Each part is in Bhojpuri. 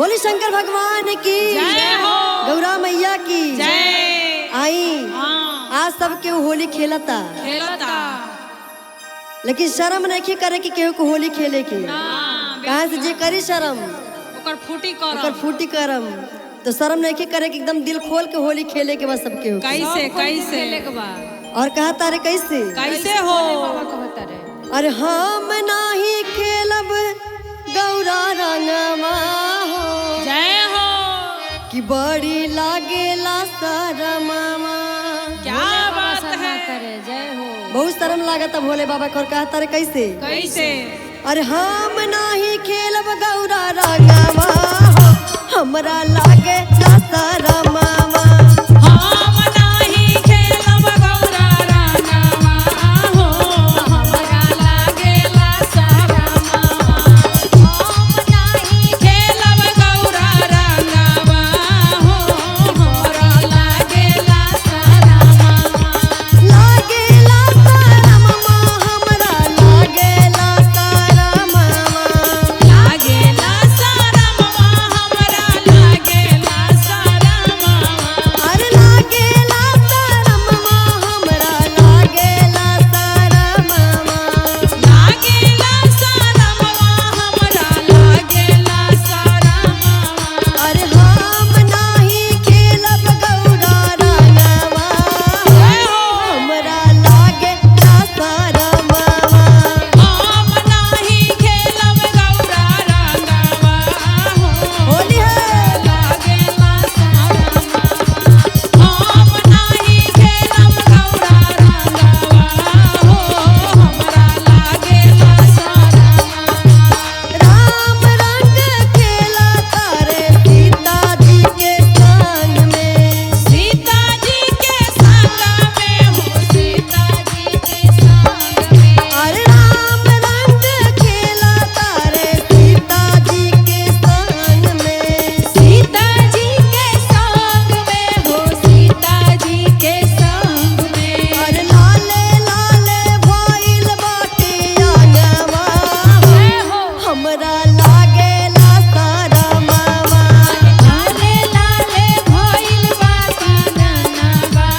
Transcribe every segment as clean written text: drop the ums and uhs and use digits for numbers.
बोली शंकर भगवान की जय हो। गौरा मैया की जय। आई हाँ। आज सब केहू होली खेलता, खेलता, लेकिन शर्म नहीं करे कि केहू को होली खेले के। ना। कहाँ से जे करी शर्म ओकर फूटी ओकर करम। फूटी करम। तो शर्म नहीं करे कि एकदम दिल खोल के होली खेले के बस सब केहू के। कैसे कैसे और कहा तारे कैसे कैसे हो? अरे हम नाही खेलब गौरा रंगवा हो, जय हो। कि बड़ी लागेला शरमावा। क्या बात है। जय हो। बहुत शर्म लागत भोले बाबा को। और कहा तारे कैसे कैसे? अरे हम नाही खेलब गौरा रंगवा हो, हमरा लागे शरमावा। हम नाही खेलब गौरा रंगवा हो, हमरा लागेला शरमावा। हम नाही खेलब गौरा रंगवा हो, हमरा लागेला शरमावा। लागेला शरमावा, हमरा लागेला शरमावा। लागेला शरमावा, हमरा लागेला शरमावा। अरे लागेला शरमावा, हमरा लागेला शरमावा। लागेला शरमावा, हमरा लागेला शरमावा। अरे हम नाही खेलब गौरा रंगवा, जय हो। हमरा लागेला शरमावा। हम नाही खेलब गौरा रंगवा हो, होली है। लागेला शरमावा। हम नाही खेलब गौरा रंगवा हो, हमरा लागेला शरमावा। राम रंग खेला तारे सीता जी के संग में। सीता जी के संग में हो, सीता जी के संग में। अरे राम रंग खेला तारे सीता जी के संग में। सीता जी के संग में हो, सीता जी के संग में। अरे लाले लाले भइल बाटे आंगवा, जय हो। हमरा लागेला शरमावा। लाले लाले भइल बा काननवा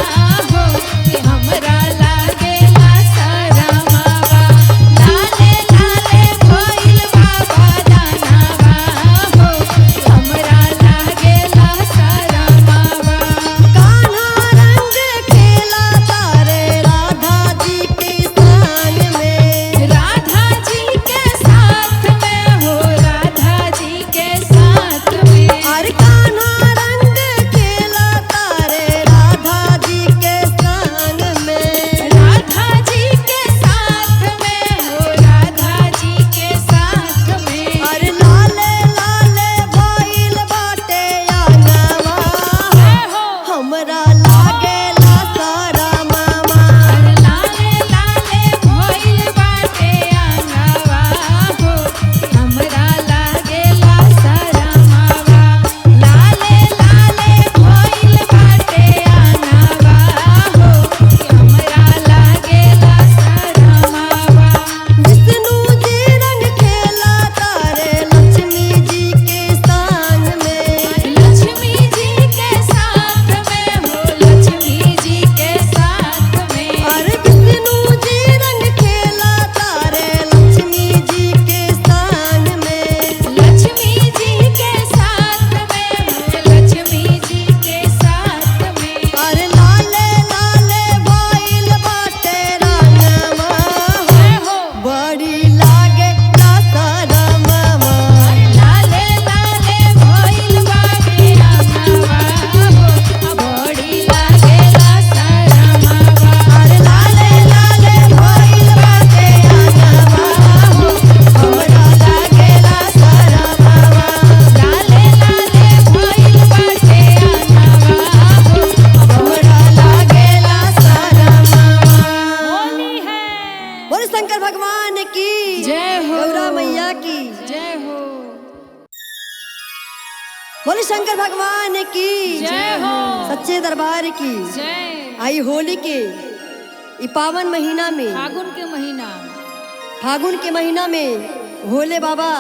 हो, कि हमरा लागेला शरमावा। लाले लाले भइल बा बदनवा हो, कि हमरा लागेला शरमावा। कान्हा रंग खेला तारे राधा जी के संग में। राधा जी के साथ में हो, राधा जी के साथ में। अरे कान्हा रंग खेला तारे राधा जी के संग में। राधा जी के साथ में हो, राधा जी के साथ में। अरे लाले लाले भइल बाटे आंगवा, जय हो। हमरा लागेला शरमावा। अरे लाले लाले भइल बाटे आंगवा हो, हमरा लागेला शरमावा। लाले लाले भइल बाटे आंगवा हो, हमरा लागेला शरमावा। विष्णु जी रंग खेला तारे लक्ष्मी जी के संग में। लक्ष्मी जी के साथ में हो, लक्ष्मी जी के साथ में। अरे विष्णु जी रंग खेला तारे लक्ष्मी जी के संग में। लक्ष्मी जी के साथ में हो, लक्ष्मी जी के साथ में। अरे लाले लाले भइल बाटे रंगवा, जय हो। बड़ी लागे शरमावा। लाले लाले भइल बाटे रंगवा हो, बड़ी लागेला शरमावा। अरे लाले लाले भइल बाटे रंगवा हो, हमरा लागेला शरमावा। लाले लाले भइल बाटे रंगवा हो, हमरा लागेला शरमावा। होली है। बोल शंकर भगवान की जय हो। गौरा मैया की जय हो। बोल शंकर भगवान की जय हो। सच्चे दरबार की जय। आई होली के ई पावन महीना में, फागुन के महीना, फागुन के महीना में भोले बाबा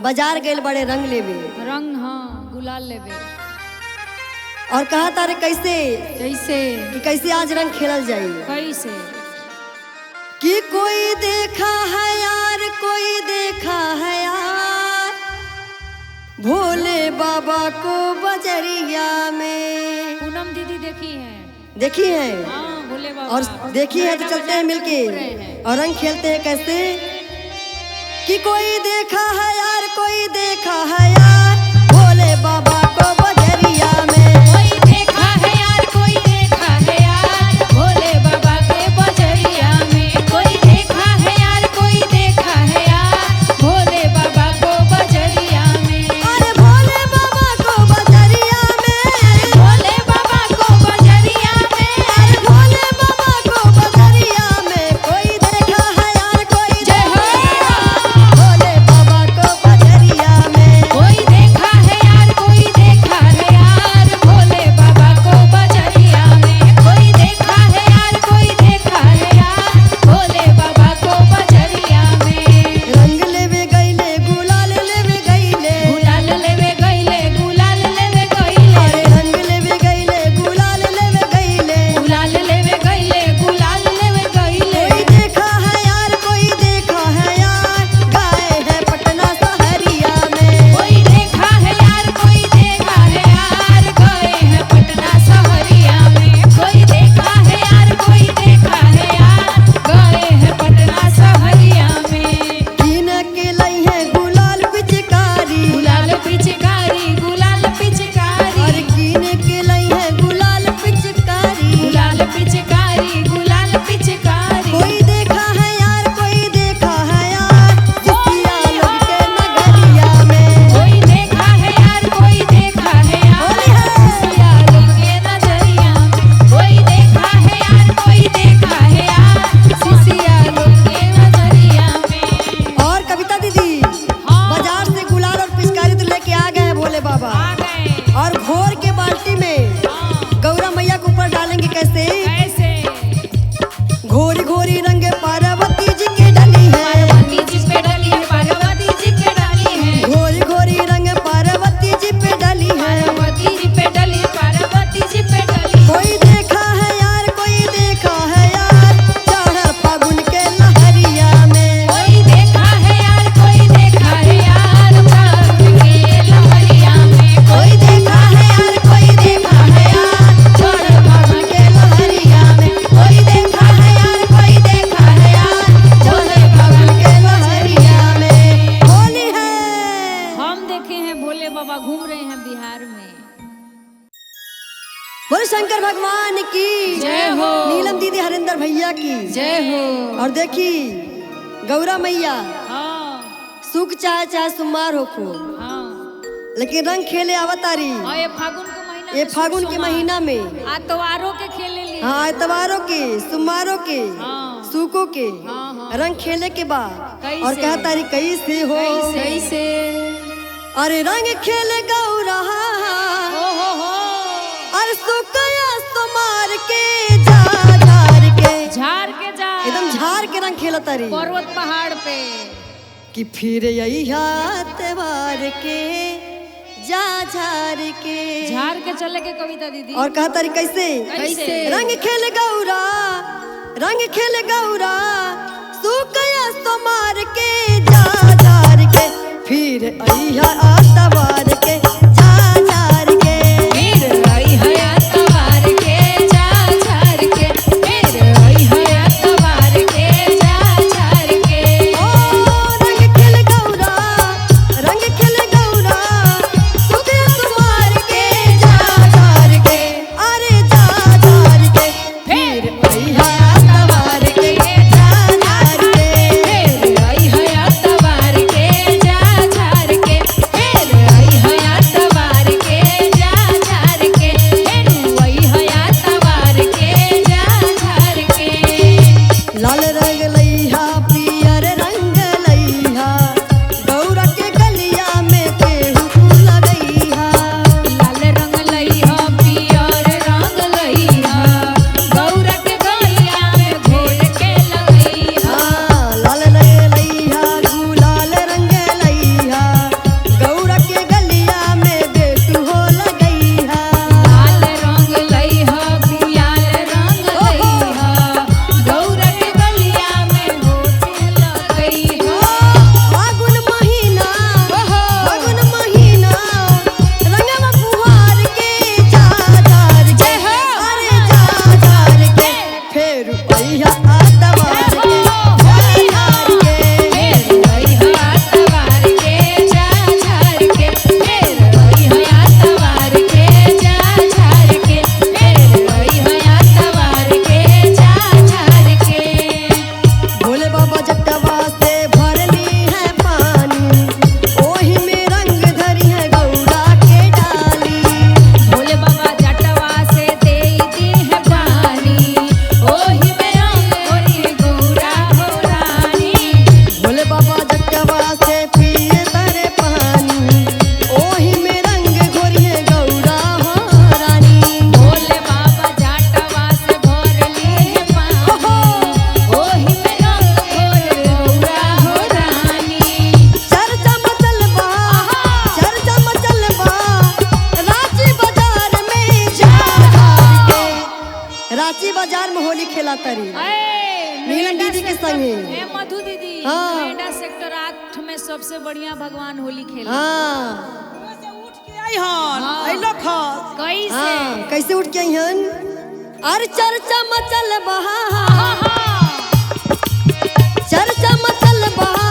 बाजार गए बड़े रंग लेवे। रंग गुलाल लेवे। और कहा तारे कैसे कैसे कि कैसे आज रंग खेलल जाई। कैसे कि कोई देखा है यार, कोई देखा है यार भोले बाबा को बजरिया में। पूनम दीदी देखी है, देखी है हाँ भोले बाबा और देखी है तो चलते हैं मिलके और रंग खेलते हैं कैसे। कि कोई देखा है यार, कोई देखा है यार भोले बाबा को बजरिया में। कोई देखा है यार, कोई देखा है यार भोले बाबा के बजरिया में। कोई देखा है यार, कोई देखा है यार भोले बाबा को बजरिया में। अरे भोले बाबा को बजरिया में, भोले बाबा को बजरिया में, अरे भोले बाबा को बजरिया में। कोई देखा है यार, कोई जय हो। भोले बाबा को बजरिया में। कोई देखा है यार, कोई देखा है यार भोले बाबा को बजरिया में। कोई देखा है यार, कोई देखा है यार भोले बाबा को बजरिया में। रंग लेवे गईले गुलाल लेवे गईले, गुलाल लेवे गईले, गुलाल लेवे गईले, अरे रंग लेवे गईले गुलाल लेवे गईले। गुलाल लेवे गईले, गुलाल लेवे गईले। कोई देखा है यार, कोई देखा है यार गाए है पटना सहरिया में। कोई देखा है यार, कोई देखा है यार गए हैं पटना सहरिया में। कोई देखा है यार, कोई देखा है यार गए हैं पटना सहरिया में। कीन के लई है गुलाल पिचकारी, गुलाल पिचकारी, गुलाल पिचकारी, अरे कीन के लई है गुलाल पिचकारी, गुलाल पिचकारी, गुलाल पिचकारी। कोई देखा है यार, कोई देखा है यार जिसिया लोग के नगरिया में। कोई देखा है यार, कोई देखा है यार होली है। सिया लोग के नजरिया में। कोई देखा है यार, कोई देखा है यार सिसिया लोग के नजरिया में। और कविता दीदी हाँ। बाजार से गुलाल और पिचकारी तो लेके आ गए हैं भोले बाबा, आ गए। और घोर के बाल्टी में हाँ गौरा मैया के ऊपर डालेंगे कैसे। कैसे घोरी घोरी रंग पार्वती जी के डली है, पार्वती जी पे डली है, पार्वती जी पे डली है, घोरी घोरी रंग पार्वती जी पे डली है। पार्वती जी पे डली, पार्वती जी पे डली। कोई देखा है यार, कोई देखा है यार चढ़ल फागुन के लहरिया में। कोई देखा है यार, कोई देखा है यार फागुन के लहरिया में। कोई देखा है यार, कोई देखा है यार चढ़ल फागुन के लहरिया में। कोई देखा है यार, कोई देखा है यार चढ़ल फागुन के लहरिया में। होली है। हम देखे हैं भोले बाबा घूम रहे हैं बिहार में। बोल शंकर भगवान की जय हो। नीलम दीदी हरिंदर भैया की जय हो। और देखी गौरा मैया हाँ सुख चाहे चाहे सुमार होखो, हाँ लेकिन रंग खेले आवतारी हाँ, ये फागुन के महीना ये में फागुन के सुख महीना में। आतवारों के खेले लिए। हाँ एतवारों के सुमारों के हाँ। सूखों के हाँ, हाँ। रंग खेले के बाद कैसे? और कहा तारी कैसे हो। कैसे अरे रंग खेले गौरा ओ हो हो अरे सुखया सुमार के जा झार के, झाड़ के जा एकदम झार के रंग खेला तारी पर्वत पहाड़ पे। कि फिर यही त्योहार के जा झार के, झाड़ के चले के कविता दीदी। और कहा तारी कैसे। कैसे रंग खेल गौरा, रंग खेल गौरा सुखया सुमार के जा झार के, फिर अइहा आतवार के जा झार के। फिर आई हया तवार के जा झार के, फिर आई हया तवार के जा झार के। ओ रंग खेल गौरा, रंग खेल गौरा सुखया सुमार के जा झार के, अरे जा झार के, फिर अइहा आतवार के जा झार के। फिर आई हया तवार संगे। ए मधु दीदी, हाँ। नोएडा सेक्टर 8 में सबसे बढ़िया भगवान होली खेला। हाँ से उठ के आई हन अइलो खस। कैसे? हाँ, कैसे उठ के हन? अरे चर्चा मचल बहा, चर्चा मचल बहा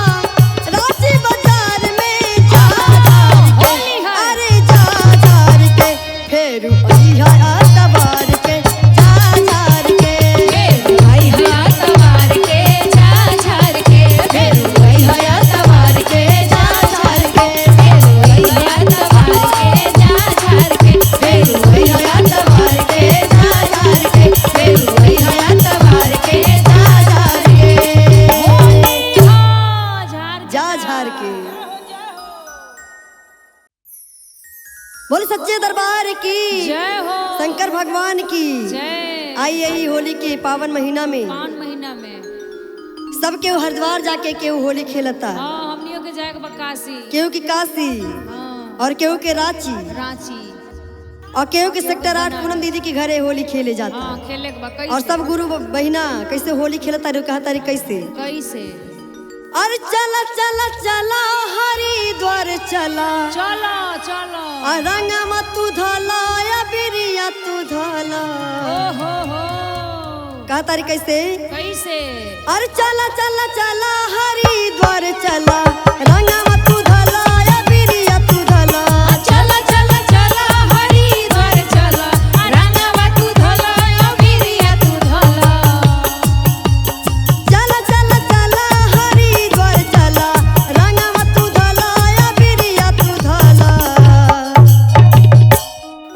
रांची बाजार में जा जार के, अरे जा जार के फेरू अइहा आतवार के, जा जार के फेरू अइहा तवार के, जा झार के, फेरू अइहा तवार के, जा झार के, फेरू अइहा तवार के, जा झार के, फेरू अइहा तवार के, जा झार के, फेरू अइहा तवार के, जा झार के। हाँ, झार जा झार के। बोल सच्चे दरबार की जय हो, शंकर भगवान की जय। आई यही होली के पावन महीना में, पावन महीना में सब केहू हरिद्वार जाके केहू होली खेलता, हाँ, हमनियों के जाए के बा काशी, केहू की काशी, हाँ, और केहू के रांची, रांची, और केहू के सेक्टर 8 पूनम दीदी के घरे होली खेले जाता। हाँ, खेले के बा। और कैसे? सब गुरु बहिना कैसे होली खेलता रे, कहता रे कैसे? कैसे? अरे चला चला चला हरिद्वार चला, चलो चलो, और रंगमा तू धला या बिरिया तू धला। ओ हो हो, कहता रे कैसे? कैसे? अरे चला चला चला हरिद्वार चला, रंगमा तू धला या बिरिया तू धला। चला चला चला हरिद्वार चला, रंगवा तू धला अबिरिया तू धला। चला चला चला हरिद्वार चला, रंगमा तू धला या बिरिया तू धला।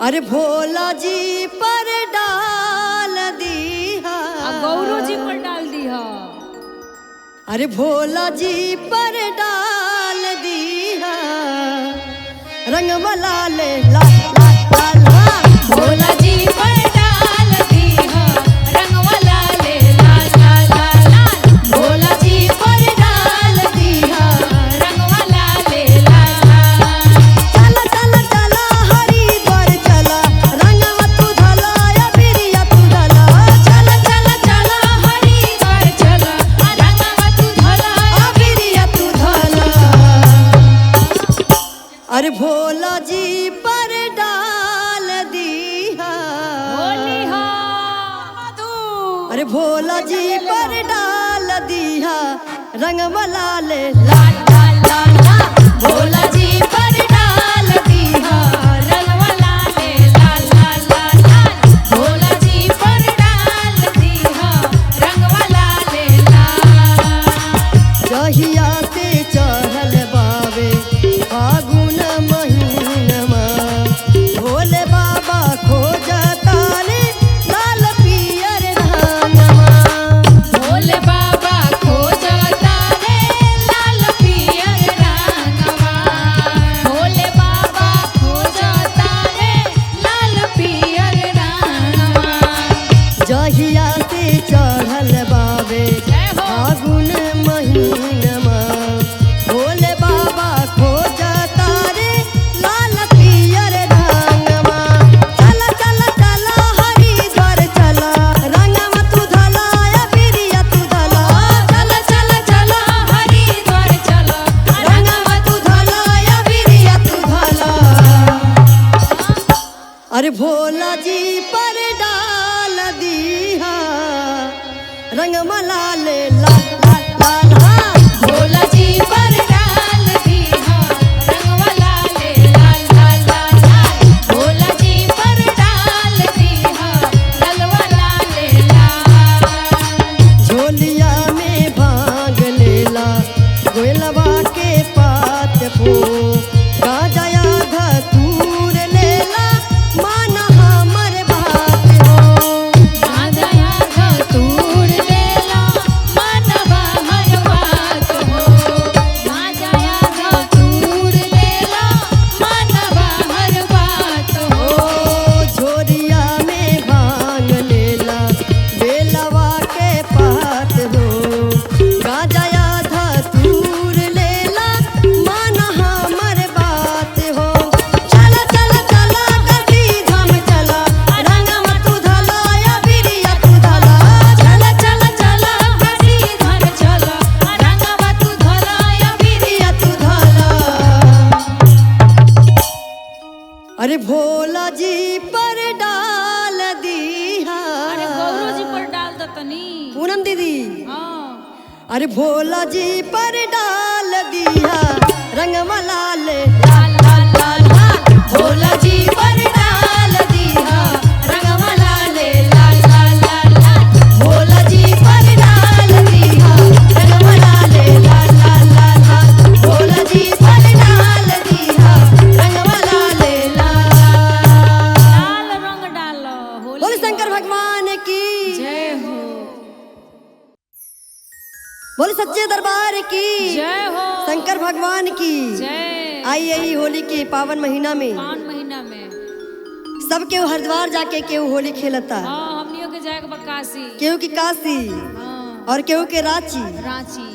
अरे भोला जी पर डाल दीहा, आ गौरू जी पर डाल दी हा। अरे भोला जी पर डाल दीहा रंगमा लाल लाल लाल लाल। हाँ। भोला जी पर डाल दीहा रंगवा लाल लाल लाल लाल लाल। भोला जी पर डाल दीहा रंगवा लाल लाल लाल। चला चला चला हरिद्वार चला, रंगवा तू धला या बिरिया तू धला। चला चला चला हरिद्वार चला, रंगवा तू धला अबिरिया तू धला। अरे भोला जी पर डाल दीहा, होली हो, मधु अरे भोला जी पर डाल दीहा रंगवा लाल लाल लाल लाल लाल। भोला जी पर डाल दीहा रंगवा लाल लाल लाल लाल लाल। भोला जी पर डाल दीहा रंगवा लाल लाल। जहिया से चढ़ल बावे फागुन महीनमा, भोले बाबा खोजता रे लाल पियर रंगमा। भोले बाबा खोजता रे लाल पियर रंगवा, भोले बाबा खोजता रे लाल पियर रंगवा। जहिया से चढ़ल बावे जय हो। फागुन महीनमा, भोले बाबा खोजता रे लाल पियर रंगमा। चला चला चला हरिद्वार चला, रंगमा तू धला या बिरिया तू धला। चला चला चला हरिद्वार चला, रंगमा तू धला या बिरिया तू धला। अरे भोला जी पर डाल दीहा रंगमा लाल लाल लाल लाल। हाँ। भोला जी पर डाल दीहा रंगवा लाल लाल लाल लाल लाल। भोला जी पर डाल दीहा ललवा लाल लाल। झोलिया में भांग लेला गोलवा के पात फो, गाजया धतूर लेला माना हमर बात हो। गाजया धतूर लेला अरे भोला जी पर डाल दिया। अरे गौरव जी पर डाल दो तनी। पूनम दीदी, हाँ। अरे भोला जी पर डाल दिया रंगवा लाल लाल लाल लाल लाल। भोला जी पर डाल दिया रंगवा लाल लाल लाल लाल लाल। भोला जी पर डाल दिया रंगवा लाल लाल लाल लाल लाल। भोला जी पर डाल दिया रंगवा लाल लाल। लाल रंग डालो होली। बोले शंकर भगवान की जय हो। बोले सच्चे दरबार की जय हो। शंकर भगवान की जय। आई यही होली के पावन महीना में, पावन महीना में सब केहू हरिद्वार जाके केहू होली खेलता, हाँ, हमनियों के जाए के बा काशी, केहू की काशी, हाँ, और केहू के रांची, रांची,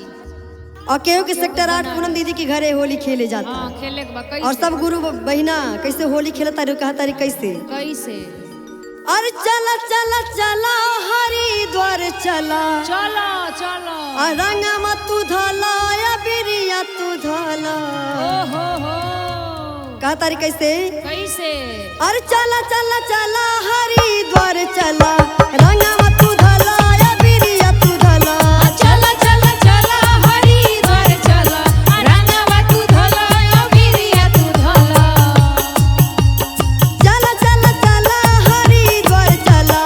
और केहू के सेक्टर 8 पूनम दीदी के घरे होली खेले जाता। हाँ, खेले के बा। और कैसे सब गुरु बहिना कैसे होली खेलता रे, कहता रे कैसे। कैसे? अरे चला चला चला हरिद्वार चला, चलो चलो, रंगमा तू धला या बिरिया तू धला। ओ हो हो। कहता रे कैसे कैसे? अरे चला चला चला हरिद्वार चला, रंगमा तू धला या बिरिया तू धला। चला चला चला हरिद्वार चला, रंगवा तू धला अबिरिया तू धला। चला चला चला हरिद्वार चला,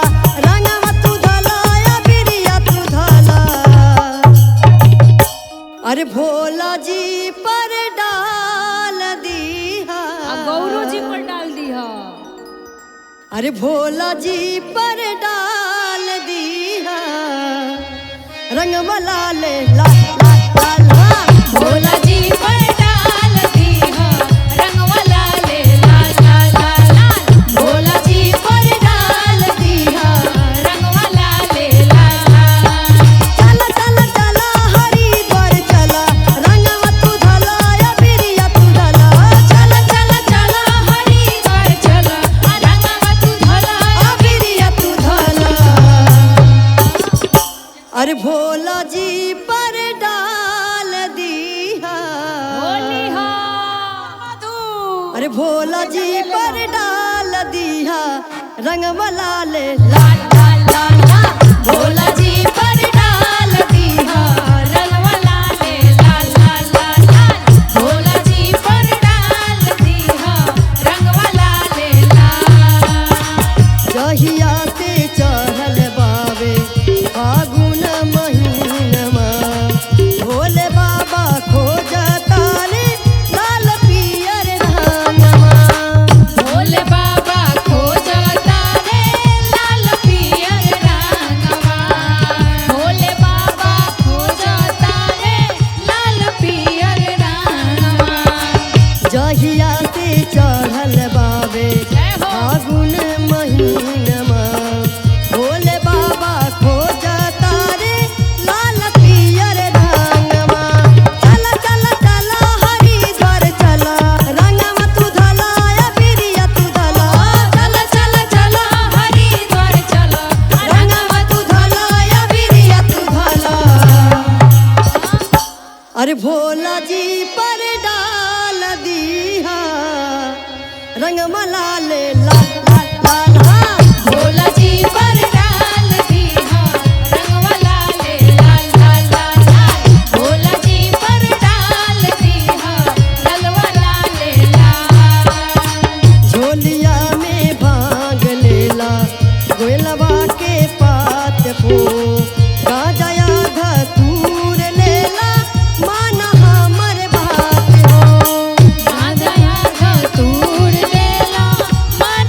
रंगमा तू धला या बिरिया तू धला। अरे भोला जी पर डाल दिया, आ गौरव जी पर डाल दिया। अरे भोला जी पर डाल दिया रंगवा लाल लाल लाल लाल। भोला जी पर डाल दिया रंगवा लाल लाल लाल लाल लाल। भोला जी पर डाल दिया रंगवा लाल लाल लाल। चला चला चला हरिद्वार चला, रंगवा तू धला या बिरिया तू धला। चला चला चला हरिद्वार चला, रंगवा तू धला अबिरिया तू धला। अरे भोला जी पर डाल दिया, होली हो। अरे भोला जी पर डाल दिया रंगवा लाल लाल लाल लाल लाल। भोला जी पर डाल दिया रंगवा लाल लाल लाल लाल लाल। भोला जी पर डाल दिया रंगवा लाल लाल। जहिया से चढ़ल बावे फागुन महीनमा, भोले बाबा खोजता रे लाल पियर रंगमा। भोले बाबा खोजता रे लाल पियर रंगवा। भोले बाबा खोजता रे लाल पियर रंगवा। जहिया से चढ़ल बावे जय हो। फागुन महीनमा, भोले बाबा खोजता रे लाल पियर रंगमा। चला चला चला हरिद्वार चला, रंगमा तू धला या बिरिया तू धला। चला चला चला हरिद्वार चला, रंगमा तू धला या बिरिया तू धला। अरे भोला जी पर डाल दिया रंगमा लाल लाल लाल लाल। हाँ। भोला जी पर डाल दिया रंगवा लाल लाल लाल लाल लाल। भोला जी पर डाल दिया ललवा लाल लाल। झोलिया में भांग लेला गोलवा के पात फो, गाजाया धतूर लेला माना हमर बात हो। गाजाया धतूर लेला माना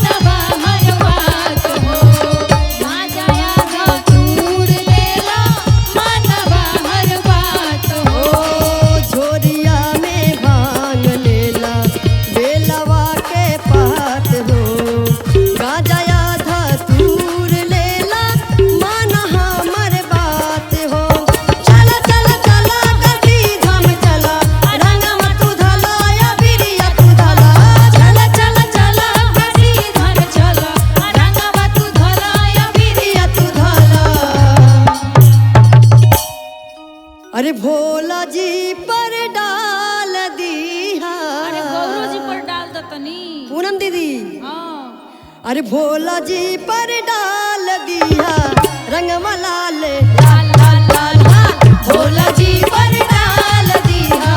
पूनम दीदी। हाँ। अरे भोला जी पर डाल दिया रंग लाल लाल लाल लाल लाल। भोला जी पर डाल दिया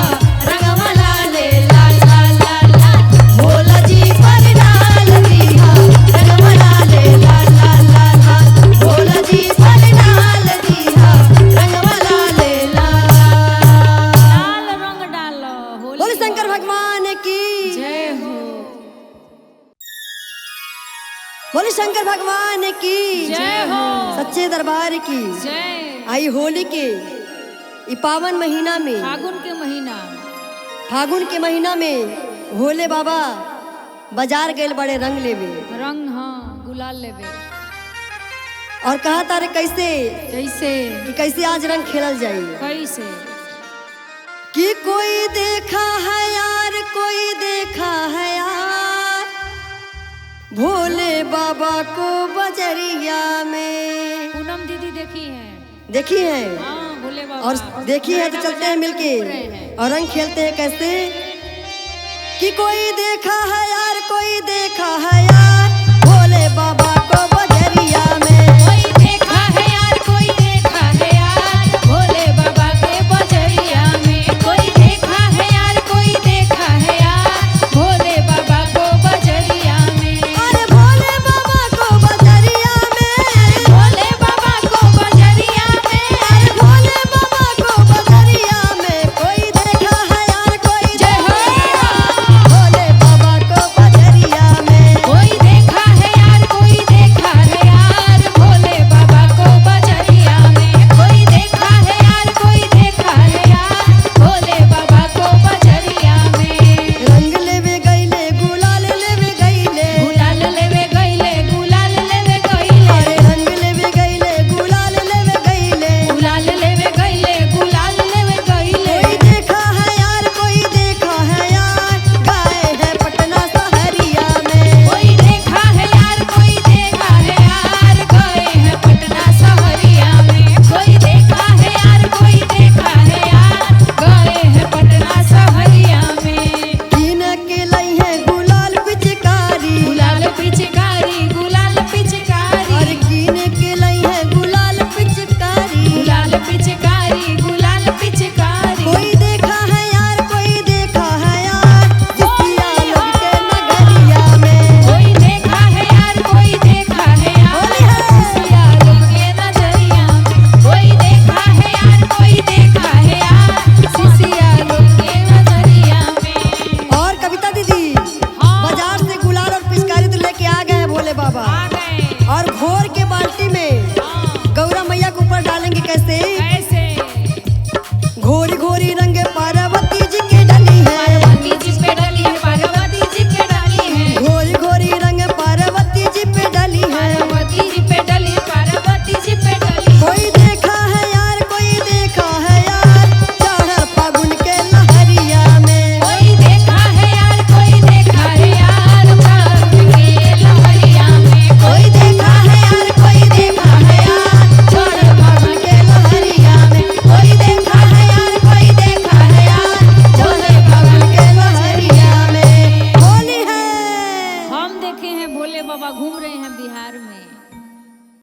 रंग लाल लाल लाल लाल लाल। भोला जी पर डाल दिया रंग लाल लाल लाल लाल लाल। भोला जी पर डाल दिया रंग लाल लाल। लाल रंग डालो होली। बोले शंकर भगवान की जय हो। बोले शंकर भगवान की जय हो। सच्चे दरबार की जय। आई होली के ई पावन महीना में, फागुन के महीना, फागुन के महीना में भोले बाबा बाजार गए बड़े रंग लेवे। रंग, हाँ, गुलाल लेवे। और कहा तारे कैसे कैसे कि कैसे आज रंग खेलल जाए। कैसे कि कोई देखा है यार, कोई देखा है यार भोले बाबा को बजरिया में। पूनम दीदी देखी है। देखी है। हाँ, भोले बाबा और देखी है तो चलते हैं मिलके घूम रहे हैं। और रंग खेलते हैं कैसे कि कोई देखा है यार, कोई देखा है यार।